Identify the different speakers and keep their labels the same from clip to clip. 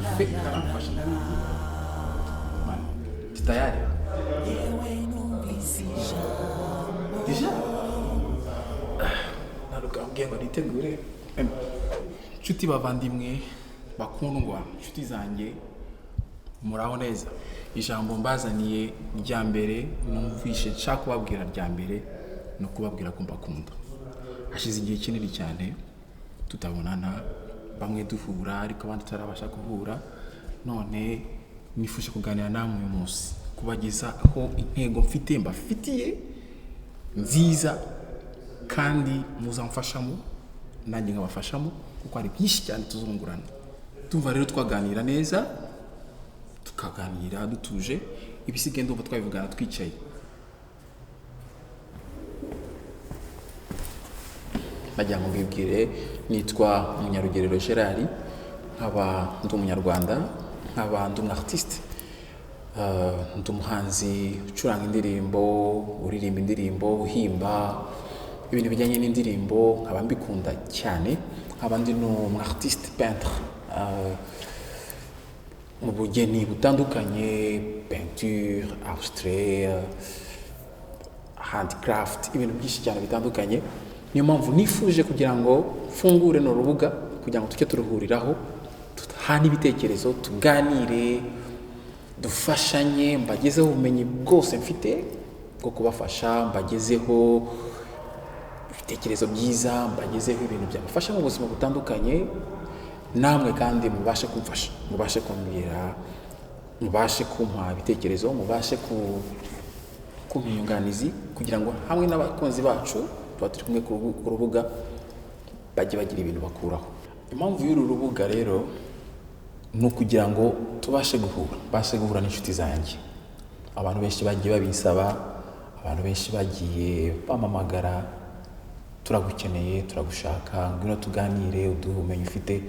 Speaker 1: Kafe karamfasha, ndabizi. Man, tayari déjà ntabwo ambwiye ngo nitegure. Nshuti bavandimwe bakundwa, nshuti zanjye, muraho neza. Ijambo mbazaniye rya mbere numvishe nshaka kubabwira rya mbere ni ukubabwira ko mbakunda. Hashize igihe kinini cyane tutabonana, bamwe duhura ariko abandi tutarabasha guhura. None nifuje kuganira namwe uyu munsi, kubagezaho intego mfite, mbafitiye nziza, kandi muzamfashamo nanjye nkabafashamo, kuko hari byinshi cyane tuzungurana. Tumva rero twaganira neza, tukaganira dutuje, ibisigaye ndumva twabivugana twicaye. Nagira ngo mbibwire, nitwa Munyarugerero Gerard, nkaba ndi umunyarwanda, nkaba ndi umu artiste. Ndi umuhanzi ucuranga indirimbo, uririmba indirimbo, uhimba ibintu bijyanye n'indirimbo, nkaba mbikunda cyane. Nkaba ndi n'umu artiste peintre, mu bugeni butandukanye, peinture abstrait, handicraft, ibintu byinshi cyane bitandukanye. Niyo mpamvu nifuje kugira ngo mfungure no rubuga kugira ngo tujye turuhuriraho, tuhane ibitekerezo, tuganire, dufashanye, mbagezeho ubumenyi bwose mfite bwo kubafasha, mbagezeho ibitekerezo byiza, mbagezeho ibintu byabafasha mu buzima butandukanye. Namwe kandi mubashe kumfasha, mubashe kumbwira, mubashe kumpa ibitekerezo, mubashe kumpa inyunganizi, kugira ngo hamwe n'abakunzi bacu tuba turi kumwe ku rubuga bajye bagira ibintu bakuraho. Impamvu y'uru rubuga rero ni ukugira ngo tubashe guhura, mbashe guhura n'inshuti zanjye. Abantu benshi bagiye babisaba, abantu benshi bagiye bampamagara: "Turagukeneye, turagushaka, ngwino tuganire, uduhe ubumenyi ufite."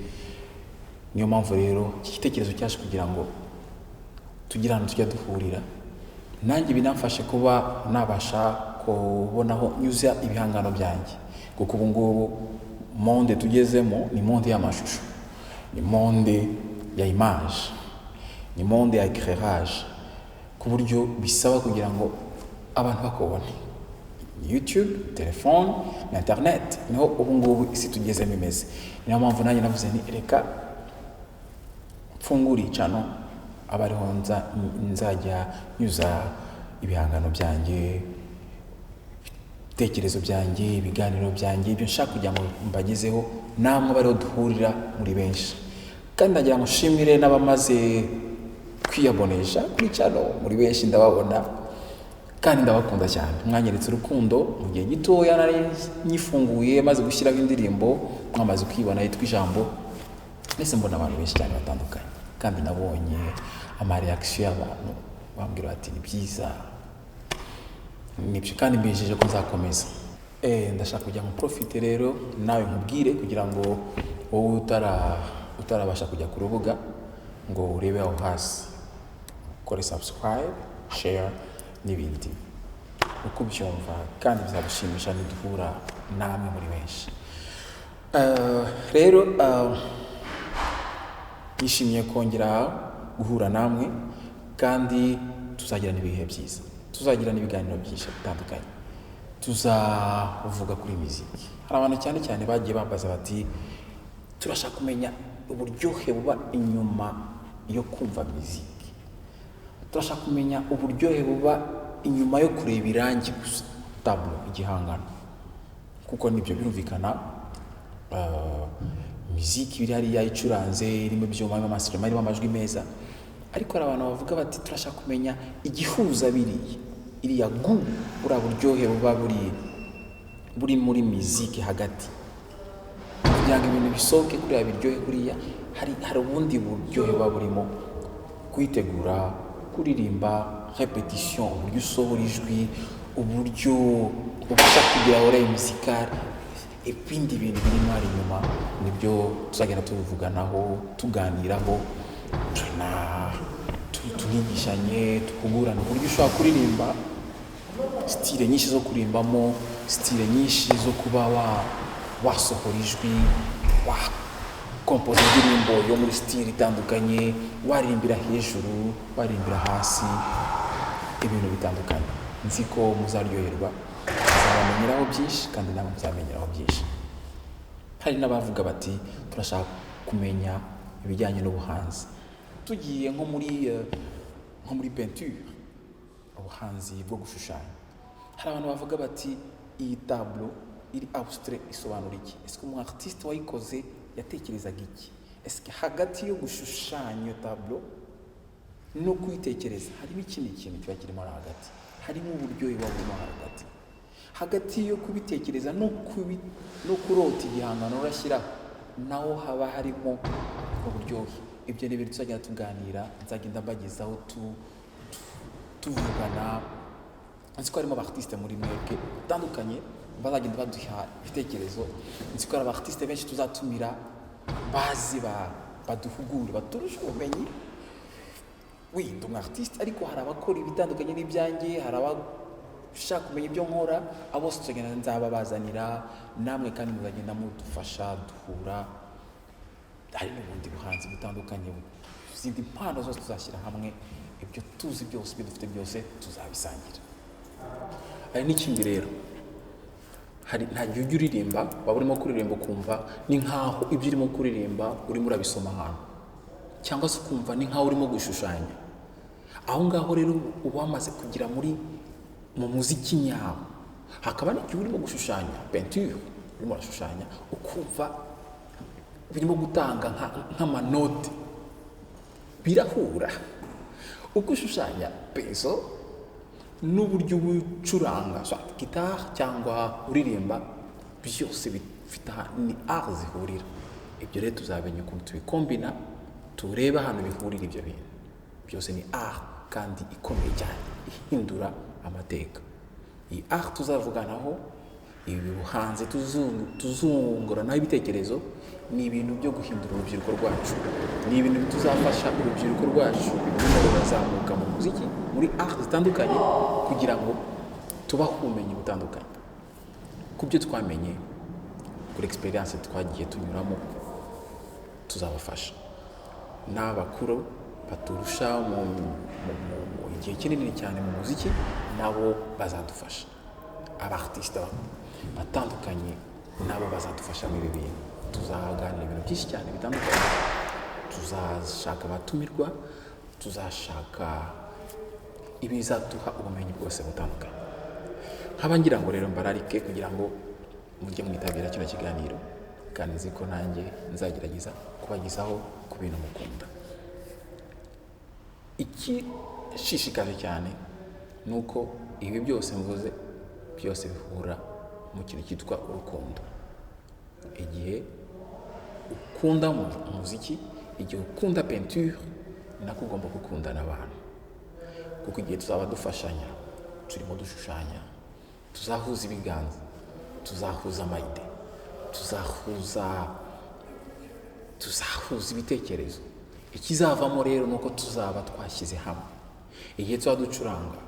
Speaker 1: Niyo mpamvu rero iki gitekerezo cyaje, kugira ngo tugire ahantu tujya duhurira. Nanjye binamfashe kuba nabasha kubonaho nyuza ibihangano byanjye, kuko ubu ngubu monde tugezemo ni monde y'amashusho, ni monde ya image, ni monde ya éclairage, ku buryo bisaba kugira ngo abantu bakubone. YouTube, telefone na internet, niho ubu ngubu isi tugezemo imeze. Niyo mpamvu nanjye navuze nti: "Reka mfungure icano, aba ariho nzajya nyuza ibihangano byanjye, ibitekerezo byanjye, ibiganiro byanjye, ibyo nshaka kugira ngo mbagezeho, namwe abe ariho duhurira muri benshi." Kandi ndagira ngo nshimire n'abamaze kwiyabonesha kuri channel. Muri benshi ndababona kandi ndabakunda cyane. Mwanyeretse urukundo mu gihe gitoya nari nyifunguye, maze gushyiraho indirimbo mwamaze kwibona yitwa Ijambo. Mbese mbona abantu benshi cyane batandukanye, kandi nabonye ama réaction y'abantu bambwira bati: "Ni byiza." Nibyo, kandi mbijeje ko nzakomeza. Ndashaka kugira ngo profite rero nawe nkubwire, kugira ngo wowe utarabasha kujya ku rubuga ngo urebe aho hasi, ukore subscribe, share n'ibindi uko ubyumva, kandi bizagushimisha niduhura namwe muri benshi. Rero nishimiye kongera guhura namwe, kandi tuzagirana ibihe byiza, tuzagirana ibiganiro byinshi bitandukanye, tuzavuga kuri miziki. Hari abantu cyane cyane bagiye bambaza bati: "Turashaka kumenya uburyohe buba inyuma yo kumva miziki, turashaka kumenya uburyohe buba inyuma yo kureba irangi gusa, tableau, igihangano." Kuko nibyo birumvikana, miziki iri hariya icuranze, irimo ibyuma, irimo amasirima, irimo amajwi meza, ariko hari abantu bavuga bati: "Turashaka kumenya igihuza biriya, iriya gu buriya buryohe buba buri muri miziki hagati, kugira ngo ibintu bisohoke kuriya, biryohe kuriya." Hari ubundi buryohe buba burimo kuyitegura, kuririmba, répétition, uburyo usohora ijwi, uburyo ubasha kugira oreille musicale, ibindi bintu birimo hari inyuma. Nibyo tuzagenda tubivuganaho, tuganiraho, Tunigishanye, duhugurane uburyo ushobora kuririmba, style nyinshi zo kurimbamo, style nyinshi zo kuba wasohora ijwi, wakompoza indirimbo yo muri style itandukanye, waririmbira hejuru, waririmbira hasi, ibintu bitandukanye. Nzi ko muzaryoherwa, muzabamenyeraho byinshi kandi namwe muzamenyeraho byinshi. Hari n'abavuga bati: "Turashaka kumenya ibijyanye n'ubuhanzi." Tugiye nko muri peinture, ubuhanzi bwo gushushanya, hari abantu bavuga bati: "Iyi tableau iri abstrait isobanura iki? Ese umu artiste wayikoze yatekerezaga iki? Ese hagati yo gushushanya iyo tableau no kuyitekereza harimo ikindi kintu kiba kirimo hagati, harimo uburyohe buba burimo hagati, hagati yo kubitekereza no kurota igihangano urashyiraho, naho haba harimo uburyohe?" Ibyo ni ibintu tuzagenda tuganira, nzagenda mbagezaho, tuvugana. Nzi ko harimo aba artiste muri mwebwe batandukanye bazagenda baduha ibitekerezo. Nzi ko hari aba artiste benshi tuzatumira bazi baduhugure, baturushe ubumenyi. Oui, ndi umu artiste, ariko hari abakora ibitandukanye n'ibyanjye, hari abashaka kumenya ibyo nkora. Abo bose tuzagenda nzababazanira, namwe kandi muzagenda mudufasha duhura. Hari n'ubundi buhanzi butandukanye, izindi mpano zose tuzashyira hamwe, ibyo tuzi byose, ibyo dufite byose tuzabisangira. Hari n'ikindi rero, hari nta gihe ujya uririmba, waba urimo kuririmba ukumva ni nkaho ibyo urimo kuririmba urimo urabisoma ahantu, cyangwa se ukumva ni nkaho urimo gushushanya. Aho ngaho rero uba wamaze kugera mu muziki nyawo. Hakaba n'igihe urimo gushushanya peinture, urimo urashushanya ukumva birimo gutanga nk'amanote, birahura, uko ushushanya pinceau n'uburyo ucuranga soit guitare cyangwa uririmba, byose bifite ni art zihurira. Ibyo rero tuzamenya ukuntu tubikombina, turebe ahantu bihurira. Ibyo bintu byose ni art kandi ikomeye cyane, ihindura amateka. Iyi art tuzavuganaho, ibi buhanzi tuzunguranaho ibitekerezo, ni ibintu byo guhindura urubyiruko rwacu, ni ibintu tuzafasha urubyiruko rwacu rurimo rurazamuka mu muziki, muri art zitandukanye, kugira ngo tubahe ubumenyi butandukanye ku byo twamenye, kuri experience twagiye tunyuramo. Tuzabafasha n'abakuru baturusha mu igihe kinini cyane mu muziki, nabo bazadufasha. Aba artiste batandukanye nabo bazadufasha muri ibi bintu. Tuzaganira ibintu byinshi cyane bitandukanye, tuzashaka abatumirwa, tuzashaka ibizaduha ubumenyi bwose butandukanye. Nkaba ngira ngo rero mbararike kugira ngo mujye mwitabira kino kiganiro, kandi nzi ko nanjye nzagerageza kubagezaho ku bintu mukunda. Ikishishikaje cyane ni uko ibi byose mvuze byose bihura mu kintu cyitwa urukundo. Igihe ukunda umuziki, igihe ukunda peinture, ni nako ugomba gukunda n'abantu, kuko igihe tuzaba dufashanya, turimo dushushanya, tuzahuza ibiganza, tuzahuza ama idées, tuzahuza ibitekerezo. Ikizavamo rero ni uko tuzaba twashyize hamwe. Igihe tuzaba ducuranga,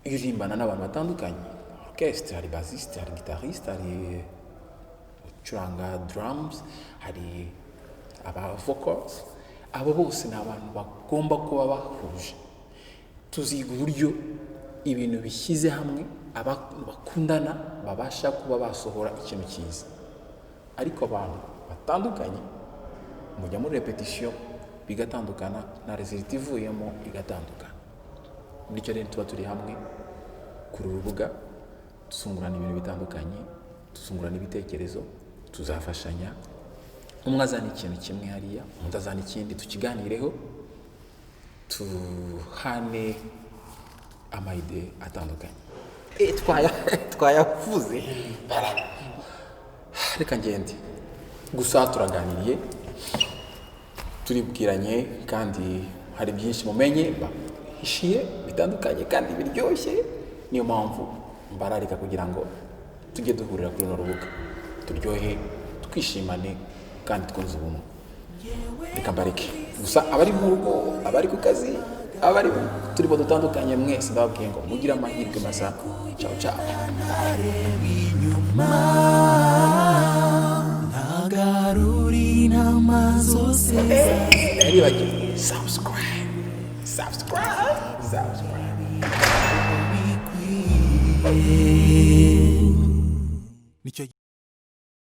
Speaker 1: iyo uririmbana n'abantu batandukanye, orchestre, hari bassiste, hari guitariste, hari ucuranga drums, hari aba vocals, abo bose ni abantu bagomba kuba bahuje. Tuziga uburyo ibintu bishyize hamwe, abantu bakundana babasha kuba basohora ikintu cyiza. Ariko abantu batandukanye mujya muri répétition bigatandukana, na résultat ivuyemo igatandukana. Bityo rero tuba turi hamwe kuri uru rubuga, tuzungurana ibintu bitandukanye, tuzungurana ibitekerezo, tuzafashanya. Umwe azana ikintu kimwe hariya, undi azana ikindi, tukiganireho, tuhane ama idées atandukanye. Twayavuze, reka ngende. Gusa turaganiriye, turibwiranye, kandi hari byinshi mumenye bahishiye bitandukanye kandi biryoshye. Niyo mpamvu mbararika kugira ngo tujye duhurira kuri runo rubuga, turyohe, twishimane kandi twunze ubumwe. Reka mbareke. Gusa abari mu rugo, abari ku kazi, abari mu turimo dutandukanye, mwese ndababwiye ngo mugire amahirwe masa. Ciao ciao.
Speaker 2: Inyuma ntagarura intama zose.
Speaker 1: Naribagiwe, subscribe, subscribe, subscribe.
Speaker 2: Bikwiye.